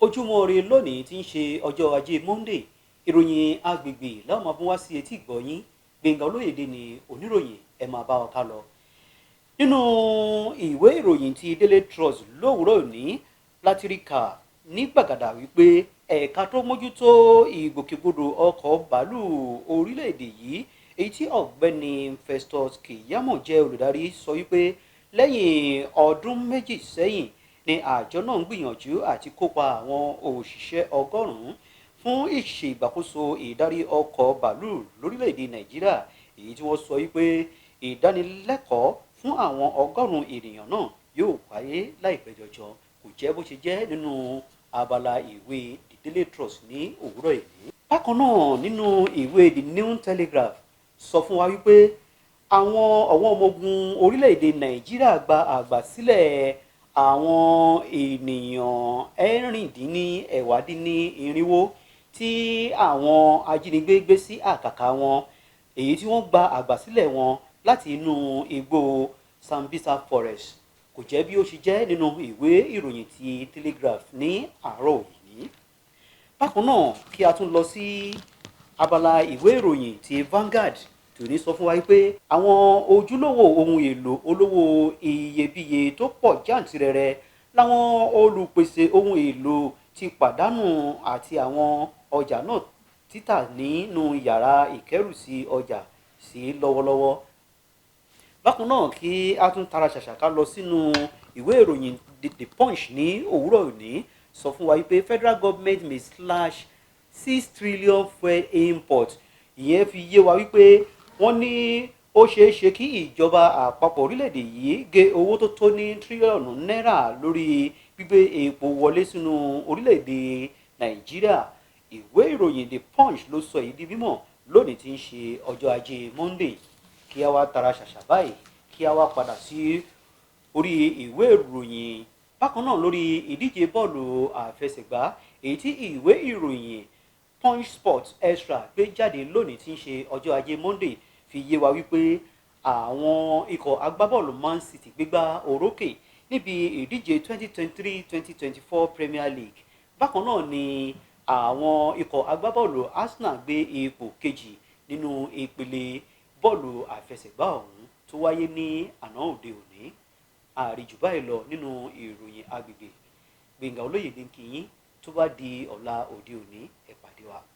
Ojúmọ́ ire lónìí tí ń ṣe ọjọ́ Ajé Monday. Ìròyìn agbègbè láwọn máa fún wá sí etí ìgbọ̀nyín. Gbẹ̀ngà Olóyèdè ni oníròyìn, ẹ máa bá wa ká lọ. Nínú ìwé ìròyìn ti Daily Trust lówùúrọ̀ òní láti rí kà ní gbàgàdà wípé ẹ̀ka tó mójútó ìgbòkègbodò ọkọ̀ bàálù orílẹ̀-èdè yìí, èyí tí Ọ̀gbẹ́ni Festus Keyamo jẹ́ olùdarí, sọ wípé lẹ́yìn ọdún 2 sẹ́yìn ni àjọ náà ń gbìyànjú àti kópa àwọn òṣìṣẹ́ 100 fún ìṣègbàkóso ìdarí ọkọ̀ bàálù lórílẹ̀-èdè Nàìjíríà, èyí tí wọ́n sọ wípé ìdánilẹ́kọ̀ọ́ fún àwọn 100 ènìyàn náà yóò wáyé láìpẹ́ jọjọ. Kò jẹ́ bó ṣe jẹ́ nínú abala ìwé The Daily Trust ní òwúrọ̀ yìí. Bákan náà, nínú ìwé The New Telegraph sọ fún wa wípé àwọn ọ̀wọ́n ọmọ ogun orílẹ̀-èdè Nàìjíríà gba àgbàsílẹ̀ àwọn ènìyàn 4,480 tí àwọn ajínigbé gbé sí àkàkà wọn, èyí tí wọ́n gba àgbàsílẹ̀ wọn láti inú igbó Sambisa Forest. Kò jẹ́ bí ó ṣe jẹ́ nínú ìwé ìròyìn ti Telegraph ní àárọ̀ òní. Bákan náà, kí a tún lọ sí abala ìwé ìròyìn ti Vanguard tòní sọ fún wa pé àwọn ojúlówó ohun èlò olówó iyebíye tó pọ̀ jàǹtìrẹrẹ láwọn olùpèsè ohun èlò ti pàdánù àti àwọn ọjà náà títà nínú yàrá ìkẹ́rùsí ọjà sí lọ́wọ́lọ́wọ́. Bákan náà, kí a tún tara ṣàṣà ká lọ sínú ìwé ìròyìn The Punch ní òwúrọ̀ òní sọ fún wa wípé federal government may slash 6 trillion fuel import. Ìyẹn fi yé wa wípé wọ́n ní ó ṣeé ṣe kí ìjọba àpapọ̀ orílẹ̀-èdè yìí gé owó tó tó ní tírílíọ̀nù náírà lórí gbígbé epo wọlé sínú orílẹ̀-èdè Nàìjíríà. Ìwé ìròyìn The Punch ló sọ èyí di mímọ̀ lónìí tí ń ṣe ọjọ́ Ajé Monday. Kí a wá tara ṣàṣà báyìí, kí a wá padà sí orí ìwé ìròyìn. Bákan náà, lórí ìdíje bọ́ọ̀lù àfẹsẹ̀gbá, èyí tí ìwé ìròyìn Punch Sports Extra gbé jáde lónìí tí ń ṣe ọjọ́ Ajé Monday fi yé wa wípé àwọn ikọ̀ agbábọ́ọ̀lù Man City gbégbá orókè níbi ìdíje 2023-2024 Premier League. Bákan náà ni àwọn ikọ̀ agbábọ́ọ̀lù Arsenal gbé ipò kejì nínú ìpele bọ́ọ̀lù àfẹsẹ̀gbá ọ̀hún tó wáyé ní àná òde òní. Àríjù báyìí lọ nínú ìròyìn agbègbè. Gbẹ̀ngà Olóyèdè ń kí yín. Tó bá di ọ̀la òde òní, ẹ pàdé wa.